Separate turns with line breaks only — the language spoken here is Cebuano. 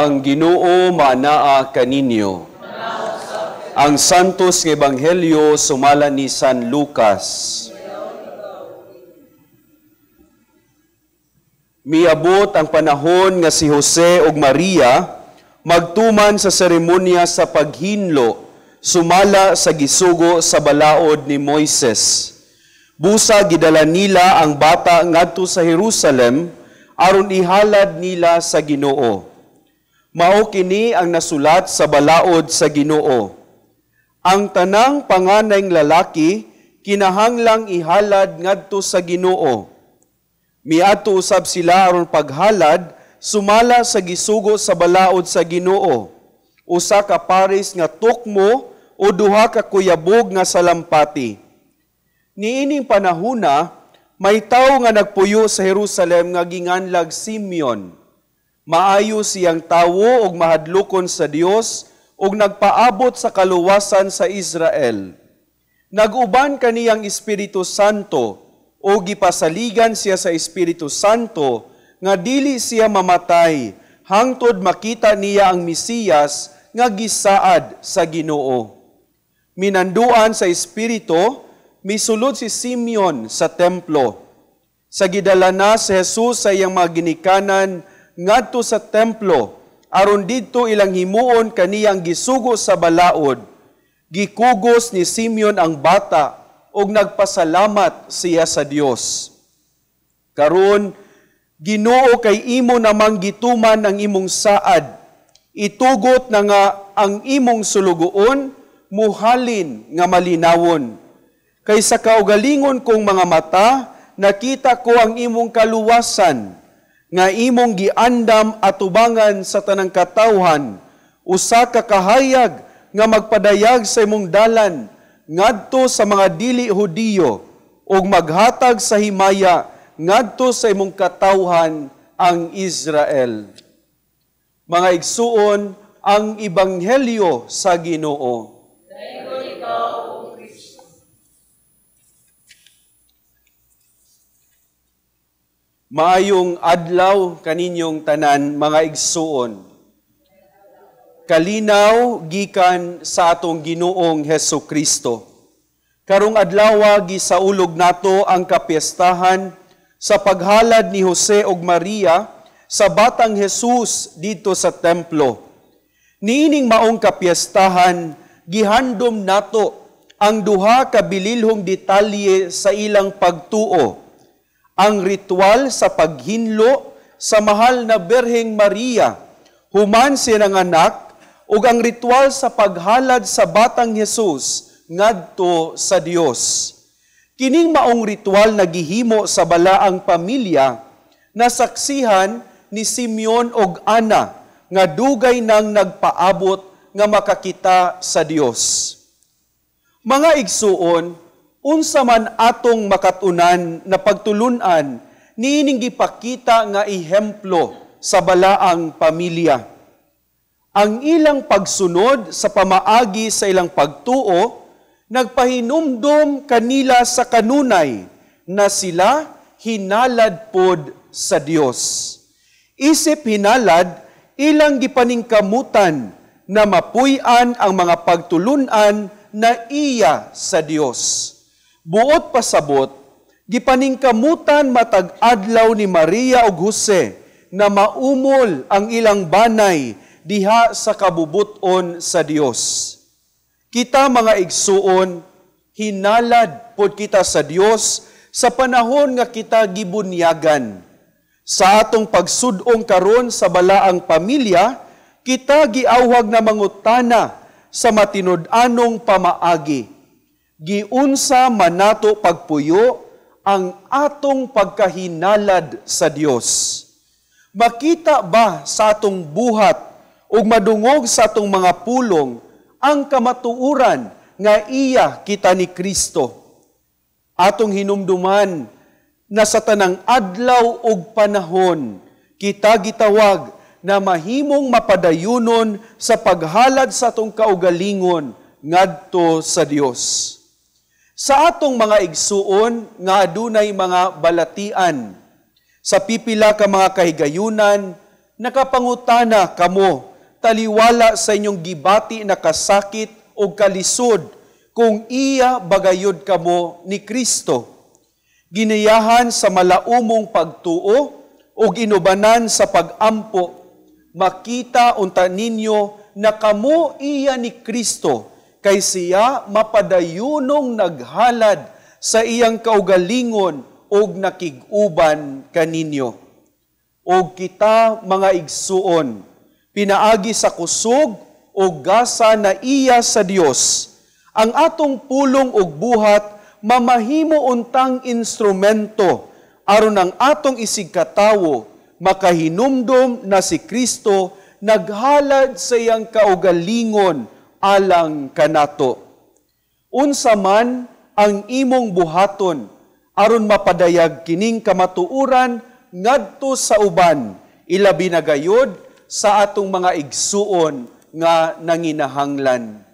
Ang Ginoo manaa kaninyo. Ang Santos nga Ebanghelyo sumala ni San Lucas. Miabot ang panahon nga si Jose ug Maria magtuman sa seremonya sa paghinlo sumala sa gisugo sa balaod ni Moises. Busa gidala nila ang bata ngadto sa Jerusalem aron ihalad nila sa Ginoo. Mao kini ang nasulat sa balaod sa Ginoo. Ang tanang panganayng lalaki kinahanglang ihalad ngadto sa Ginoo. Miadto usab sila aron paghalad sumala sa gisugo sa balaod sa Ginoo. Usa ka paris nga tukmo o duha ka kuyabog nga salampati. Niining panahuna, may tawo nga nagpuyo sa Jerusalem nga ginganlag Simeon. Maayo siyang tawo og mahadlokon sa Dios ug nagpaabot sa kaluwasan sa Israel. Nag-uban kaniyang Espiritu Santo o gipasaligan siya sa Espiritu Santo nga dili siya mamatay hangtod makita niya ang Mesiyas nga gisaad sa Ginoo. Minanduan sa Espiritu, misulod si Simeon sa templo. Sa gidala na si Jesus sa iyang mga ginikanan ngadto sa templo, aron didto ilang himuon kaniyang gisugo sa balaod. Gikugos ni Simeon ang bata ug nagpasalamat siya sa Dios. Karon, Ginoo, kay imo namang gituman ang imong saad. Itugot na nga ang imong sulugoon muhalin nga malinawon. Kay sa kaugalingon kong mga mata, nakita ko ang imong kaluwasan, nga imong giandam atubangan sa tanang katawhan, usa ka kahayag nga magpadayag sa imong dalan ngadto sa mga dili Hudiyo, ug maghatag sa himaya ngadto sa imong katawhan ang Israel. Mga igsuon, ang Ebanghelyo sa Ginoo. Maayong adlaw kaninyong tanan, mga igsuon. Kalinaw gikan sa atong Ginoong Hesus Kristo. Karong adlaw gisaulog nato ang kapiestahan sa paghalad ni Jose ug Maria sa batang Jesus didto sa templo. Niining maong kapiestahan, gihandom nato ang duha ka bililhong detalye sa ilang pagtuo. Ang ritual sa paghinlo sa mahal na Birheng Maria, human siya nanganak, ug ang ritual sa paghalad sa batang Jesus ngadto sa Dios. Kining maong ritual nagihimo sa balaang pamilya, nasaksihan ni Simeon og Ana nga dugay nang nagpaabot nga makakita sa Dios. Mga igsuon, unsa man atong makatunan na pagtulunan niining gipakita nga ehemplo sa balaang pamilya. Ang ilang pagsunod sa pamaagi sa ilang pagtuo nagpahinumdom kanila sa kanunay na sila hinalad pod sa Dios. Isip hinalad, ilang gipaningkamutan na mapuy-an ang mga pagtulunan na iya sa Dios. Buot pasabot, gipaningkamutan matag adlaw ni Maria ug Jose na maumol ang ilang banay diha sa kabubuton sa Dios. Kita mga igsuon, hinalad pod kita sa Dios sa panahon nga kita gibunyagan. Sa atong pagsud-ong karon sa balaang pamilya, kita giawhag na mangutana sa matinud-anong pamaagi. Giunsa manato pagpuyo ang atong pagkahinalad sa Dios. Makita ba sa atong buhat ug madungog sa atong mga pulong ang kamatuoran nga iya kita ni Kristo? Atong hinumduman na sa tanang adlaw ug panahon kita gitawag na mahimong mapadayunon sa paghalad sa atong kaugalingon ngadto sa Dios. Sa atong mga igsuon nga adunay mga balatian, sa pipila ka mga kahigayunan, Nakapangutana kamo taliwala sa inyong gibati na kasakit o kalisod kung iya bagayod kamo ni Kristo. Ginayahan sa malaumong pagtuo o inubanan sa pagampo, makita unta ninyo na kamo iya ni Kristo, kay siya mapadayunong naghalad sa iyang kaugalingon og nakig-uban kaninyo. Og kita, mga igsuon, pinaagi sa kusog o gasa na iya sa Dios, ang atong pulong ug buhat mamahimo untang instrumento aron ang atong isigkatawo makahinumdom na si Kristo naghalad sa iyang kaugalingon alang kanato. Unsa man ang imong buhaton aron mapadayag kining kamatuoran ngadto sa uban, ilabi na gayod sa atong mga igsuon nga nanginahanglan.